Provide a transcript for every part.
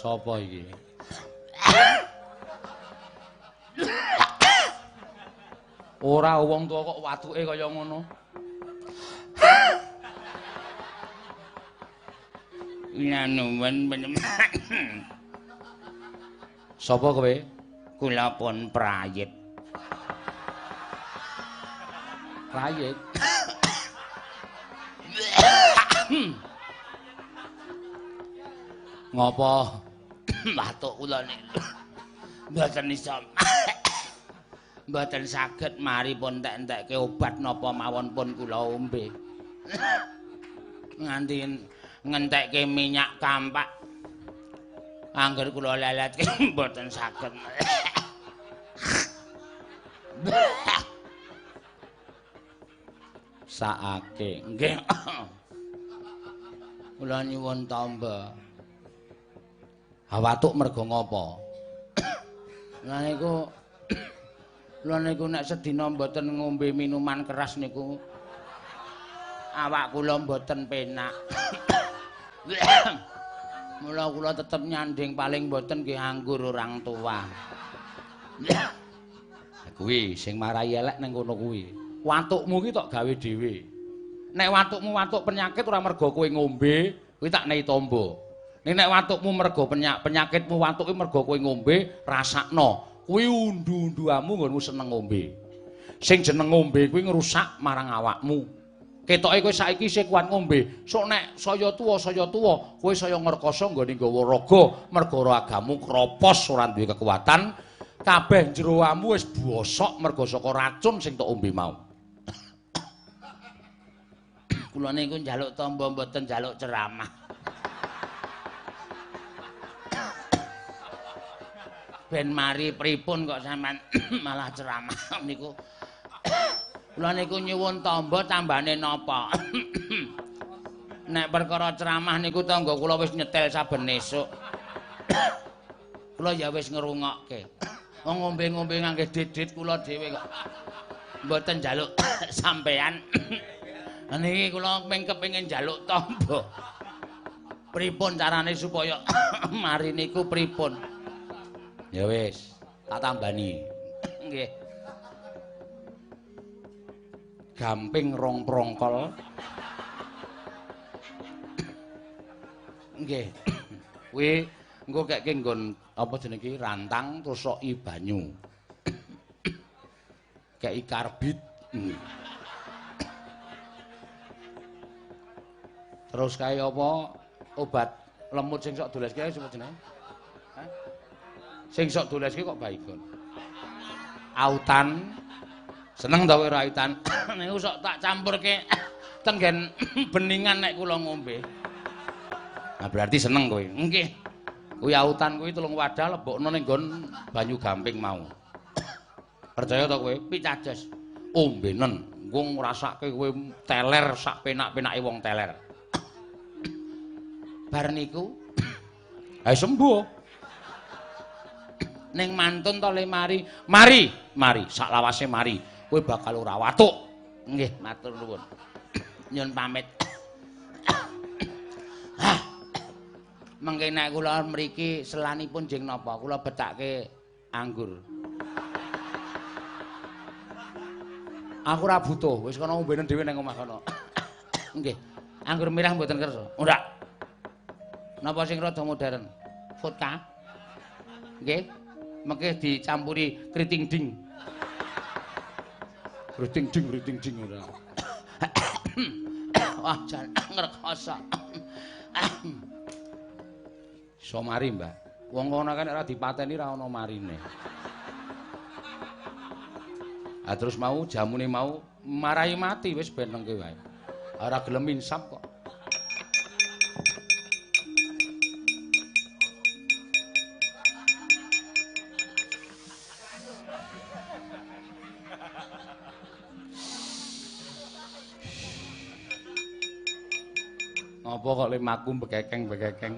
Sapa iki? Ora wong tuwa kok watuke kaya ngono. Nuwun panjenengan. Sapa kowe? Kula pun prayit. Prayit. Ngopo? Watuk kula niku mboten iso. Mboten saged mari pun entek-entekke obat napa mawon pun kula ombe. Nganti ngentekke minyak kampak. Angger kula leletke mboten saged. Saake. Nggih. Kula nyuwun tamba. Ha watuk mergo ngopo? Lah niku kula niku nek sedina mboten ngombe minuman keras niku awak kula mboten penak. Mula kula tetep nyanding paling mboten nggih anggur orang tua. Kuwi sing marai elek ning kono kuwi. Watukmu ki tok gawe dhewe. Nek watukmu watuk penyakit ora mergo kowe ngombe, kuwi tak nehi tamba. Ning nek watukmu mergo penyakitmu watuk ki mergo kowe ngombe, rasakno. Kuwi undu-unduamu nggonmu seneng ngombe. Sing jeneng ngombe kuwi ngrusak marang awakmu. Ketoke kowe saiki isih kuat ngombe, sok nek saya tuwa kowe saya ngrekoso nggone nggawa raga, mergo ragamu kropos ora duwe kekuatan, kabeh jeroamu wis bosok mergo saka racun sing tok ombe mau. Kula niku njaluk tamba mboten njaluk ceramah. Ben mari pripun kok sampean malah ceramah niku. Kula niku nyuwun tamba tambane napa? Nek perkara ceramah niku tangga kula wis nyetel saben esuk. Kula ya wis ngrungokke. Wong ngombe-ngombe ngangge dit-dit kula dhewe kok. Mboten njaluk sampean. Niki kula mung kepengin njaluk tamba. Pripun carane supaya mari niku pripun? Ya wis, tak tambani. Nggih. Gamping rong prongkol. Nggih. Kuwi engko keke nggon apa jenenge iki rantang terus soki banyu. Kei karbit. Terus kae apa obat lemut sing sok doleske sapa jenenge? Hah? Sing sok doleske kok baygon. Autan. Seneng ta kowe ora autan? Niku sok tak campurke tenggen beningan nek kula ngombe. Nah berarti seneng kowe. Nggih. Kuwi autan kuwi 3 wadah lebokno ning nggon banyu gamping mau. Percaya ta kowe? Pitados. Ombenen, engko ngrasake kowe teler sak penak-penake wong teler. Bar niku ae sembuh. Ning mantun to le mari. Mari, mari sak lawase mari. Kowe bakal ora watuk. Nggih, matur nuwun. Nyun pamit. Mengke nek kula mriki selanipun jeng napa? Kula betake anggur. Aku ora butuh, wis kono ombenen dhewe nang omah kono. Nggih. Anggur merah mboten kersa. Ora. Napa sing rada modern? Vodka. Nggih. Mengke dicampuri kriting ding. Kriting ding, kriting ding ora. Wah, jan ngrekoso. Iso mari, Mbah. Wong kono kan ora dipateni ora ana marine. Ah terus mau jamune mau marai mati wis ben nengke wae. Ora gelem insap kok. Ngopo kok limaku bekekeng-bekekeng?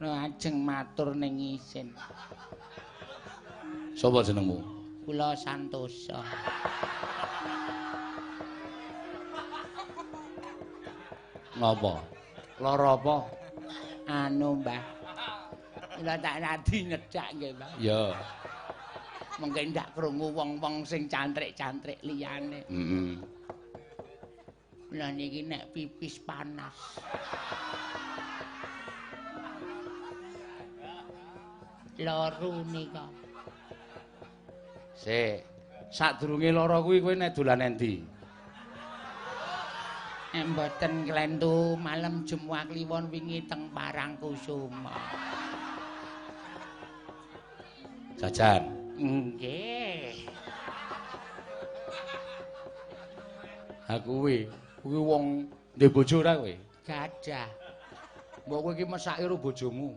Lajeng matur ning isin. Sapa jenengmu? Kula Santosa. Ngapa? Lara apa? Anu, Mbah. Kula tak radi nyecak nggih, Mbah. Ya. Mengke ndak krungu wong-wong sing cantrik-cantrik liyane. Heeh. Lah niki nek pipis panas. Loro nika. Sik, sadurunge lara kuwi kowe nek dolan endi? Nek mboten klentu malem Jumat Kliwon wingi teng Parangkusuma. Jajan. Nggih. Ha kuwi, kuwi wong ndek bojo ora kowe? Gadah. Mbok kowe iki mesake karo bojomu.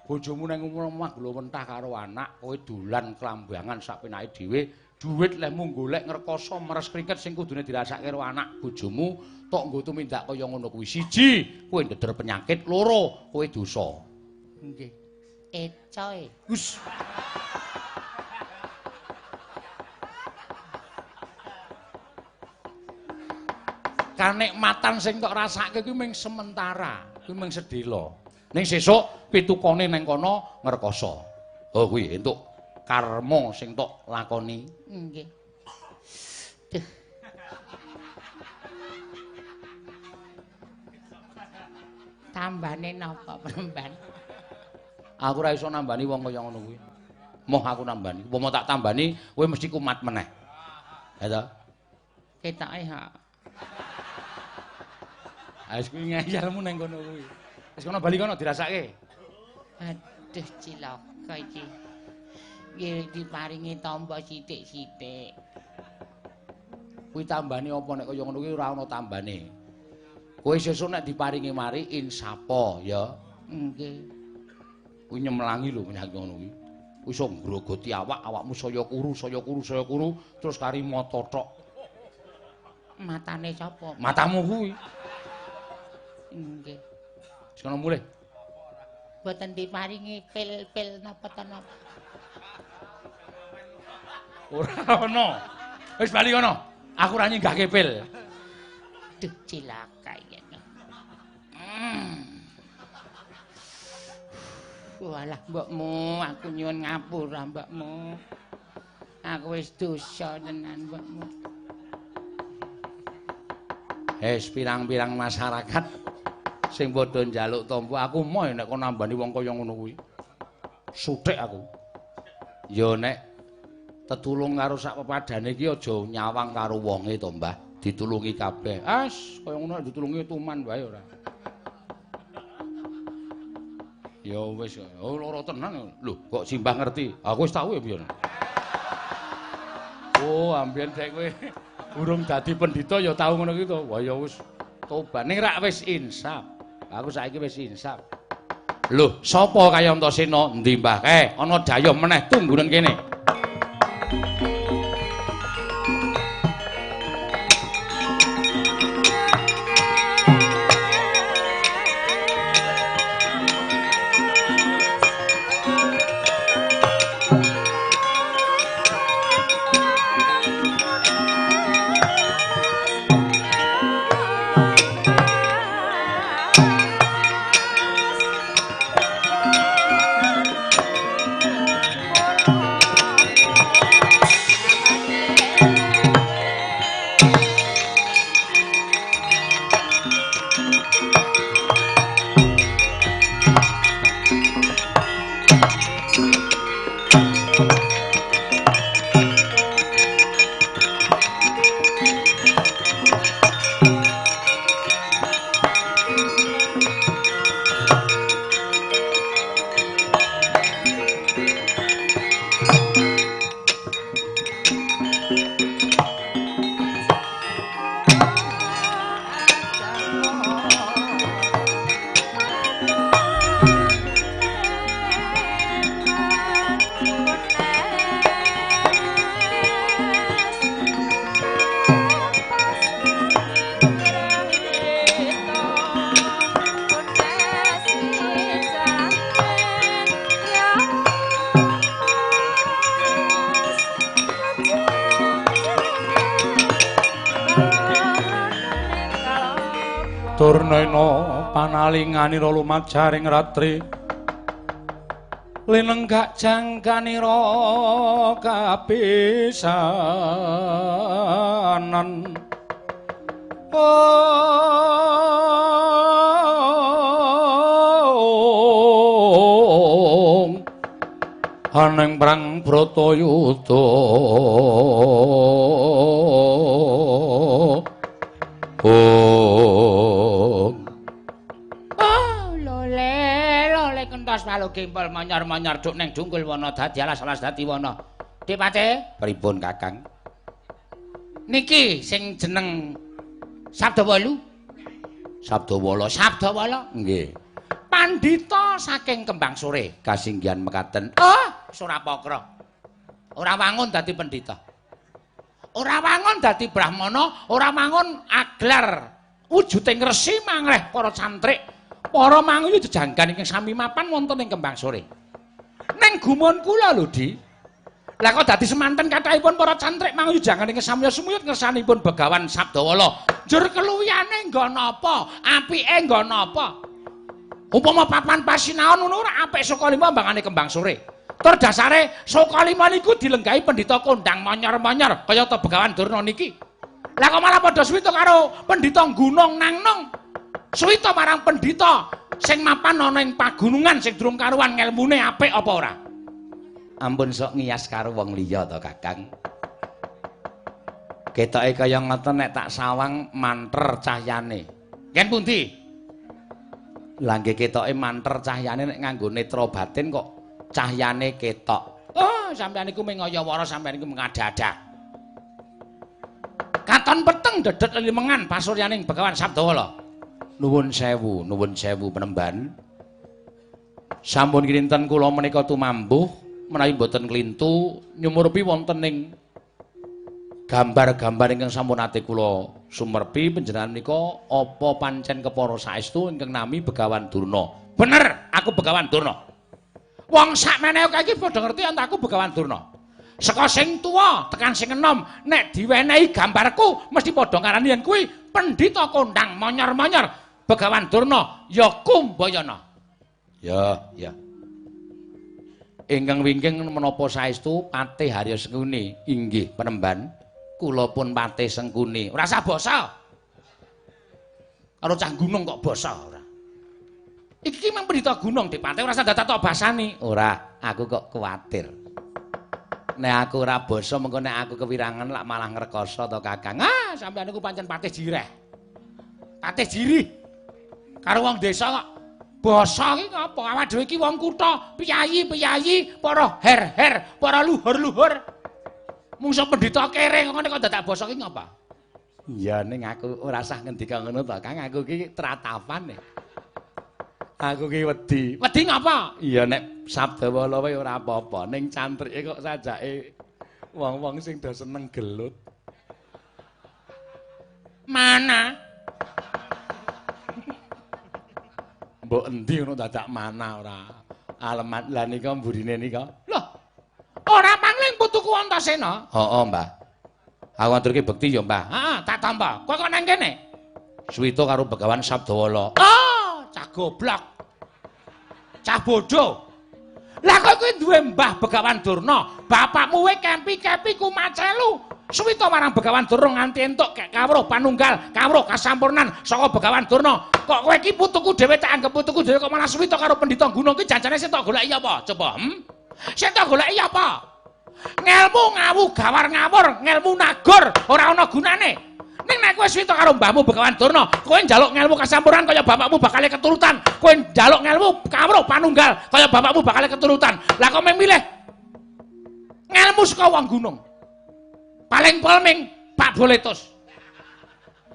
Bojomu nang omah gula mentah karo anak, kowe dolan klambangan sak penake dhewe, dhuwit lehmu golek ngrekoso meres kringet sing kudune dirasake karo anak bojomu, tok nggo tumindak kaya ngono kuwi. Siji, kowe ndeder penyakit, loro, kowe dosa. Nggih. Ecoe. Hus. Kanikmatan sing tok rasake kuwi mung sementara, kuwi mung sedhela. Ning sesuk pitukane nang kono ngrekoso. Oh kuwi entuk karma sing tok lakoni. Nggih. Duh. Tambane napa, Premban? Aku ora iso nambani wong kaya ngono kuwi. Moh aku nambani. Umpama tak tambani, kowe mesti kumat meneh. Ya ta? Ketoke ha. Wis kuwi ngeyelmu nang kono kuwi. Wis kono bali kono dirasake. Aduh cilaka iki. Nggih diparingi tamba sithik-sithik. Kuwi tambane apa nek kaya ngono kuwi ora ana tambane. Kowe sesuk nek diparingi mari insapa ya. Nggih. Kuwi nyemlangi lho penyakit ngono kuwi. Iso ngrogoti awak, awakmu saya kuru, saya kuru, saya kuru, terus kari mata tok. Matane sapa? Matamu kuwi. Nggih. Wis kono mulih. Mboten diparingi pil-pil napa ta napa. Ora ana. Wis bali kono. Aku ora nyinggahke pil. Duh cilaka iki. Walah mbokmu, aku nyuwun ngapura mbokmu. Aku wis dosa tenan mbokmu. Wis pirang-pirang masyarakat sing padha njaluk tampa, aku moh nek kon nambani wong kaya ngono kuwi. Suthik aku. Ya nek tetulung karo sak pepadane iki aja nyawang karo wonge to, Mbah. Ditulungi kabeh. As, kaya ngono ditulungi tuman wae ora. Ya wis, oh lara tenan. Lho, kok simbah ngerti? Aku wis tau ya biyen. Oh, ambiyen dek kowe urung dadi pendhita ya tau ngono ki to. Wah ya wis tobat. Ning rak wis insaf. Aku saiki wis insaf. Lho, sapa kaya Antasena? Endi Mbah? Kae ana dayuh meneh tunggunen kene. Durna panalinganira lumajaring ratri linenggak jangkanira kapisanan. Ong aneng prang Bratayuda. Ong oh lole lole kentos walu gempol manyor-manyor duk neng dungkul wana dadi alas-alas dadi wana. Dipate pripun Kakang? Niki sing jeneng Sabdawala. Sabdawala, Sabdawala. Nggih. Pandhita saking Kembang Sore kasinggihan mekaten. Oh, Surapakra. Ora wangun dadi pendhita. Ora wangun dadi brahmana, ora wangun aglar wujuding resi mangreh para cantrik, para manguyu jejanggan ingkang sami mapan wonten ing Kembang Sore. Ning gumun kula lho, Di. Lah kok dadi semanten kathahipun para cantrik manguyu janggan ingkang samya sumuyut ngersanipun Begawan Sabdawala. Njur keluwihane nggon apa? Apike nggon apa? Upama papan pasinaon ngono ora apik Sukalima mbangane Kembang Sore. Tur dasare Sukalima niku dilenggahi pendhita kondang manyor-manyor kaya ta Begawan Durna niki. Lah kok malah padha suwita karo pendhita gunung nang-nang. Suwita marang pendhita sing mapan ana ing pagunungan sing durung karuan ngelmune apik apa ora? Ampun sok ngiyas karo wong liya to, Kakang. Ketoke kaya ngoten nek tak sawang manter cahyane. Ngen pundi? Lah nggih ketoke manter cahyane nek nganggo netra batin kok cahyane ketok. Oh, sampeyan iku mung ngaya-wara, sampeyan iku mengada-ada. Katon peteng dedet lelimengan pasuryaning Begawan Sabdawala. Nuwun sewu, nuwun sewu penemban. Sampun kinten kula menika tumambuh menawi mboten klintu nyumurpi wonten ing gambar-gambar ingkang sampun ate kula sumerpi panjenengan menika apa pancen kepara saestu ingkang nami Begawan Durna. Bener, aku Begawan Durna. Wong sakmene akeh iki padha ngerti yen aku Begawan Durna. Saka sing tuwa tekan sing enom nek diwenehi gambarku mesti padha ngarani yen kuwi pendhita kondang monyor-monyor Begawan Durna ya Kumbayana. Ya, ya. Ingkang wingking menapa saestu Patih Harya Sengkuni? Inggih penemban. Kula pun Patih Sengkuni. Ora usah basa. Karo cah gunung kok basa ora. Iki mang pendhita gunung Dipate ora usah dadak tok basani. Ora, aku kok kuwatir. Nek aku ora basa mengko nek aku kewirangan lak malah ngrekoso to Kakang. Ah, sampeyan niku pancen patih jireh. Patih jirih. Karo wong desa kok basa iki ngapa? Awak dhewe iki wong kutha, piyayi-piyayi, para her-her, para luhur-luhur. Mungsu pendhita kere kok ngene kok dadak basa iki ngapa? Ya ning aku ora usah ngendika ngono to, Kang. Aku iki tratafan. Aku ki wedi. Wedi ngapa? Iya nek Sabdawala wae ora apa-apa, ning cantrike kok sajake wong-wong sing do seneng gelut. Mana? Mbok endi ngono dadak mana ora? Alamat lah nika mburine nika. Loh. Ora pangling putuku Antasena. Heeh, Mbah. Aku aturke bekti ya, Mbah. Heeh, tak tampa. Kowe kok nang kene? Suwita karo Begawan Sabdawala. Oh, cah goblok. Cah bodho. Lah kowe kuwi duwe Mbah Begawan Durna, bapakmu we kempi-kempi kumacelu. Suwita marang Begawan Durna nganti entuk kawruh panunggal, kawruh kasampurnan saka Begawan Durna. Kok kowe iki putuku dhewe tak anggep putuku dhewe kok malah suwita karo pendhita gunung ki janjane sing tok goleki apa? Coba, Sing tok goleki apa? Ngelmu ngawu gawar ngawur, ngelmu nagor ora ana gunane. Ning nek kowe suwita karo mbahmu Begawan Durna, kowe njaluk ngelmu kasampurnan kaya bapakmu bakal keturutan. Kowe njaluk ngelmu kawruh panunggal kaya bapakmu bakal keturutan. Lah kok milih ngelmu saka wong gunung. Paling pol ming Pak Boletus.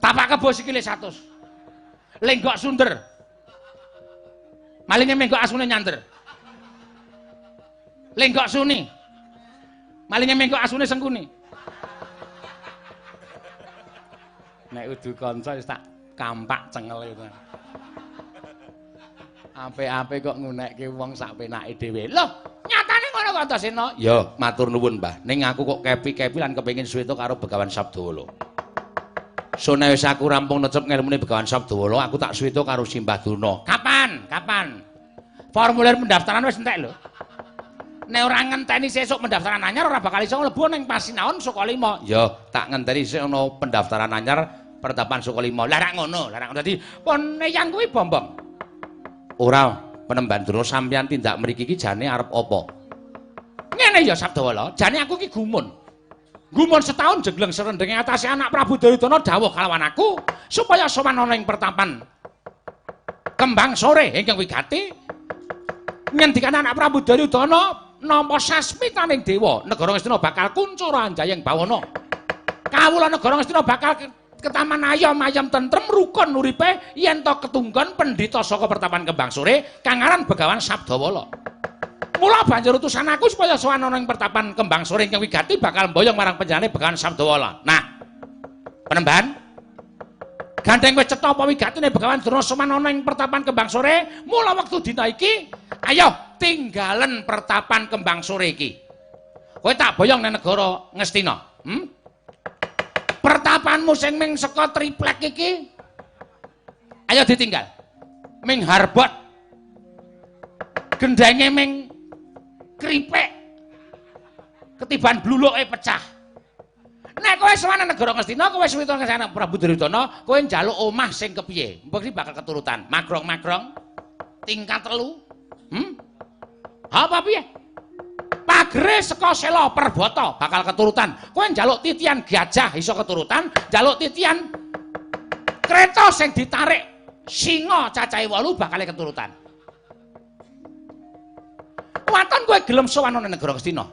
Tapak kebo sikile 100. Lenggok sunder. Malinge menggok asune nyander. Lenggok suni. Malinge menggok asune sengkuni. Nek udu kanca wis tak kampak cengele to. Ape-ape kok ngunekke wong sak penake dhewe. Loh, nyatane ngono kok Antasena? Ya, matur nuwun, Mbah. Ning aku kok kepi-kepi lan kepengin suwita karo Begawan Sabdawala. Sone wis aku rampung necep ngelmune Begawan Sabdawala, aku tak suwita karo Simbah Durna. Kapan? Kapan? Formulir pendaftaran wis entek lho. Nek ora ngenteni sesuk pendaftaran anyar ora bakal iso mlebu ning Pasinaon Sukalima. Ya, tak ngenteni sik ana pendaftaran anyar Pertapan Sukalima. Lah rak ngono, lah rak ngono. Dadi pon eyang kuwi bombong. Ora, Penemban Durna sampeyan tindak mriki iki jane arep apa? Ngene ya Sabdawala, jane aku iki gumun. Gumun setahun jegleng serendenge atase anak Prabu Duryudana dawuh kalawan aku supaya sowan ana ing pertapan Kembang Sore ingkang wigati. Ngendikan anak Prabu Duryudana nampa sasmitaning dewa, negara Ngastina bakal kuncara anjayeng bawana. Kawula negara Ngastina bakal ketaman ayom-ayom tentrem rukun uripe yen to ketunggon pendhita saka pertapan Kembang Sore kang aran Begawan Sabdawala. Mula banjur utusan aku supaya sowan ana ing pertapan Kembang Sore ingkang wigati bakal mboyong marang panjenengane Begawan Sabdawala. Nah, Penemban, gandeng wis cetha apa wigatine Begawan Durna sowan ana ing pertapan Kembang Sore, mula wektu dina iki ayo tinggalen pertapan Kembang Sore iki. Kowe tak boyong nang negara Ngastina. Pertapanmu sing ming saka triplek iki ayo ditinggal. Ming harbot. Gendenge ming kripik. Ketiban bluluke pecah. Nek kowe sowan nang negara Ngastina, kowe suwita nang Prabu Duryudana, kowe njaluk omah sing kepiye? Mbok iki bakal keturutan. Magrong-magrong tingkat 3. Apa piye? Pagere saka sela perbata bakal keturutan. Kowe njaluk titian gajah iso keturutan, njaluk titian kereta sing ditarik singa cacahe 8 bakal keturutan. Waton kowe gelem sowan nang negara Ngastina.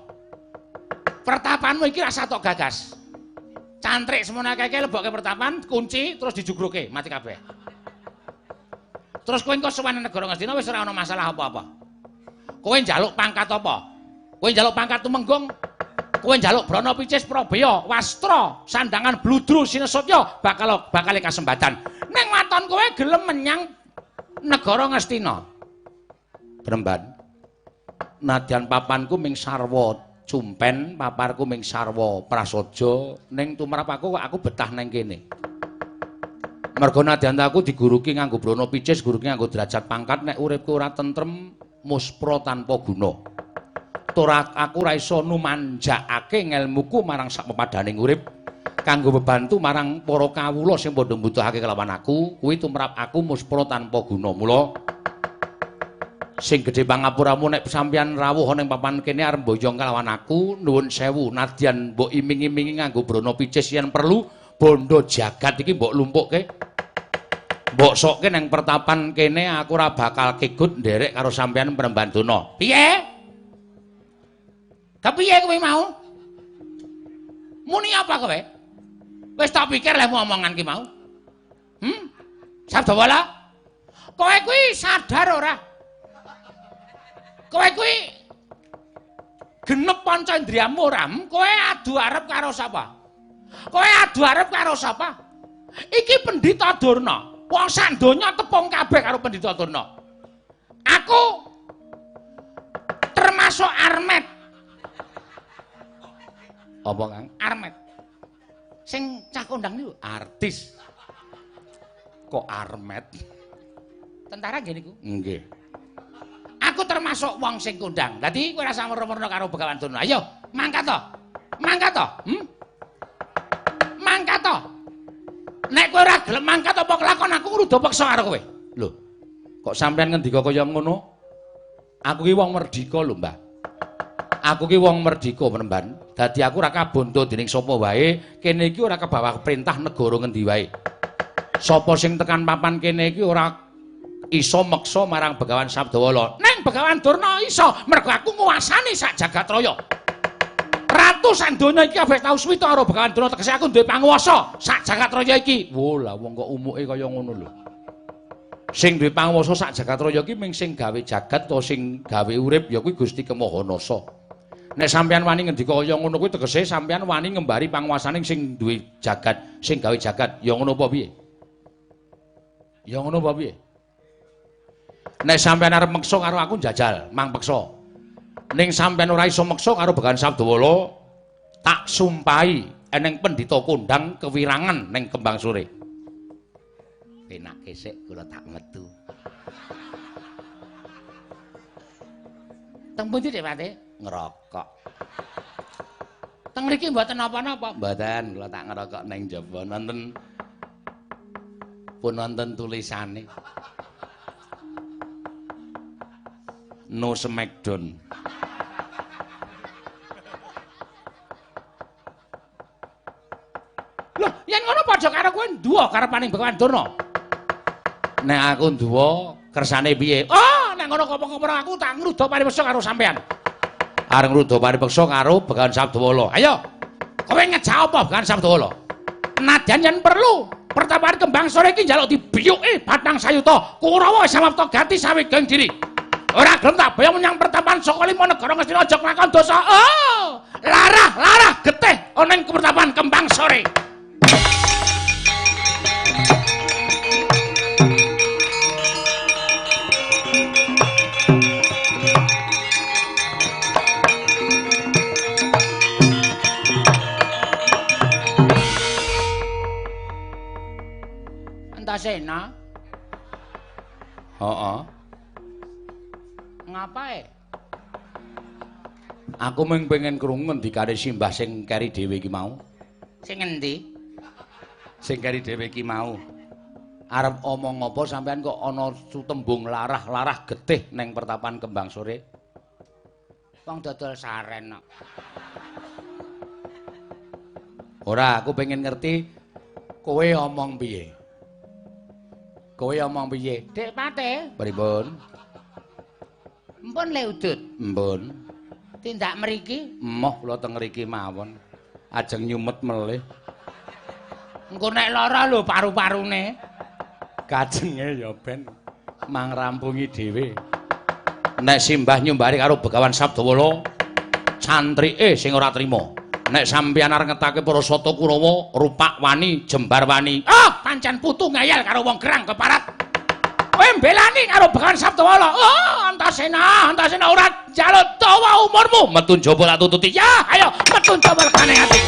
Pertapanmu iki rasa tok gagas. Cantrik semono akeh lebokke pertapan, kunci terus dijugruke, mati kabeh. Terus kowe engko sowan nang negara Ngastina wis ora ana masalah apa-apa. Kowe njaluk pangkat apa? Kowe njaluk pangkat tumenggung, kowe njaluk brana picis prabeya, wastra, sandangan bludru sinesutya bakal bakale kasembatan. Ning waton kowe gelem menyang negara Ngastina. Bremban. Nadyan papanku ming sarwa cumpen, paparku ming sarwa prasaja, ning tumrap aku kok aku betah nang kene. Mergo nadyan aku diguruki nganggo brana picis, guruki nganggo derajat pangkat, nek uripku ora tentrem muspra tanpa guna. Tur aku ora iso numanjakake ngelmuku marang sak pepadaning urip kanggo bebantu marang para kawula sing padha mbutuhake kelawan aku, kuwi tumrap aku muspra tanpa guna. Mula sing gedhe pangapuramu nek sampeyan rawuh ana ing papan kene arep mboyong kelawan aku, nuwun sewu nadyan mbok iming-imingi nganggo brana picis yen perlu bondo jagat iki mbok lumpukke, mbok sokke nang pertapan kene, aku ora bakal kegut nderek karo sampeyan Penemban Durna. Piye? Kepiye kowe mau? Muni apa kowe? Wis tak pikir lehmu omongan ki mau. Sabdawala? Kowe kuwi sadar ora? Kowe kuwi genep panca indriyamu ora? Kowe adu arep karo sapa? Kowe adu arep karo sapa? Iki Pendhita Durna. Wong sak donya tepung kabeh karo Pendhita Durna. Aku termasuk Armet. Apa Kang? Armet. Sing cah kondang niku artis. Kok Armet? Tentara nggih niku? Nggih. Aku termasuk wong sing kondang. Dadi kowe ora usah werna-werna karo Begawan Durna. Ayo, mangkat to. Mangkat to. Mangkat to. Nek kowe ora gelem mangkat apa kelakon aku ngruda peksa karo kowe. Lho. Kok sampean ngendika kaya ngono? Aku ki wong merdika lho, Mbah. Aku ki wong merdika, Penemban. Dadi aku ora kabondo dening sapa wae, kene iki ora kebawah perintah negara ngendi wae. Sapa sing tekan papan kene iki ora iso meksa marang Begawan Sabdawala. Neng Begawan Durna iso, mergo aku nguasani sak jagat raya. Ratusan donya iki kabeh tau suwita karo Begawan Durna, tegese aku duwe panguwasa sak jagat raya iki. Wo lah wong kok umuke kaya ngono lho. Sing duwe panguwasa sak jagat raya iki ming sing gawe jagat utawa sing gawe urip ya kuwi Gusti Kemahanasa. Nek sampeyan wani ngendika kaya ngono kuwi tegese sampeyan wani ngembari panguwasane sing duwe jagat, sing gawe jagat. Ya ngono apa piye? Ya ngono apa piye? Nek sampeyan arep meksa karo aku njajal, mang peksa. Ning sampeyan ora iso meksa karo Begawan Sabdawala, tak sumpahi eneng pendhita kondhang kewirangan ning Kembang Sore. Penake sik kula tak metu. Teng pundi Dik Pate? Ngerokok. Teng mriki mboten napa-napa? Mboten, kula tak ngerokok ning jaba nonton pun wonten tulisane. No Smackdown. Loh, yen ngono padha karo kowe nduwa karepaning Begawan Durna. Nek aku nduwa kersane piye? Oh, nek ngono kopo-kopo aku tak ngruda paripeksa karo sampean. Arep ngruda paripeksa karo Begawan Sabdawala. Ayo. Kowe ngejak apa Begawan Sabdawala? Nadyan yen perlu pertapaan Kembang Sore iki njaluk dibiyuke batang sayuta. Kurawa samapta gati sawegeng diri. Ora gelem tak boyong menyang pertapaan saka lima negara Ngastina aja nglakon dosa. Oh, larah-larah getih ana ing pertapaan Kembang Sore. Antasena. Heeh. Ngapae? Aku mung pengen krungu ngendikane simbah sing keri dhewe iki mau. Sing endi? Sing keri dhewe iki mau. Arep omong apa sampean kok ana sutembung larah-larah getih ning pertapan Kembang Sore? Wong dodol saren kok. Ora, aku pengen ngerti kowe omong piye. Kowe omong piye? Dik Pate. Pripun? Mpun le udut. Mpun. Tindak mriki? Emoh kula teng mriki mawon. Ajeng nyumet melih. Engko nek lara lho paru-parune. Kajenge ya ben mang rampungi dhewe. Nek simbah nyumbari karo Begawan Sabdawala, cantrike sing ora trima. Nek sampeyan arep ngetake para sata Kurawa, rupak wani, jembar wani. Ah, pancen putu ngeyel karo wong gerang keparat. Kowe mbelani karo Begawan Sabdawala. Oh, Antasena, Antasena ora njaluk dawa umurmu. Metu njaba tak tututi. Ya, ayo metu njaba lekane ati.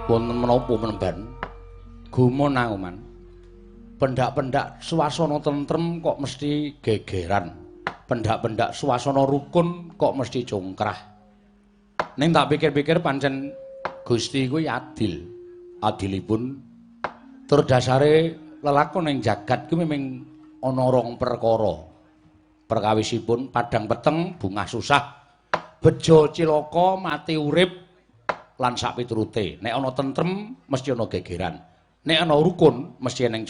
Wonten menapa menemban? Gumun aku, Man. Pendak-pendak swasana tentrem kok mesti gegeran. Pendak-pendak swasana rukun kok mesti congkrah. Ning tak pikir-pikir pancen Gusti kuwi adil. Adilipun tur dasare lelakon ing jagat kuwi memang ana rong perkara. Perkawisipun padang peteng, bungah susah, bejo cilaka, mati urip lan sak piturute. Nek ana tentrem mesti ana gegeran. Nek ana rukun mesti eneng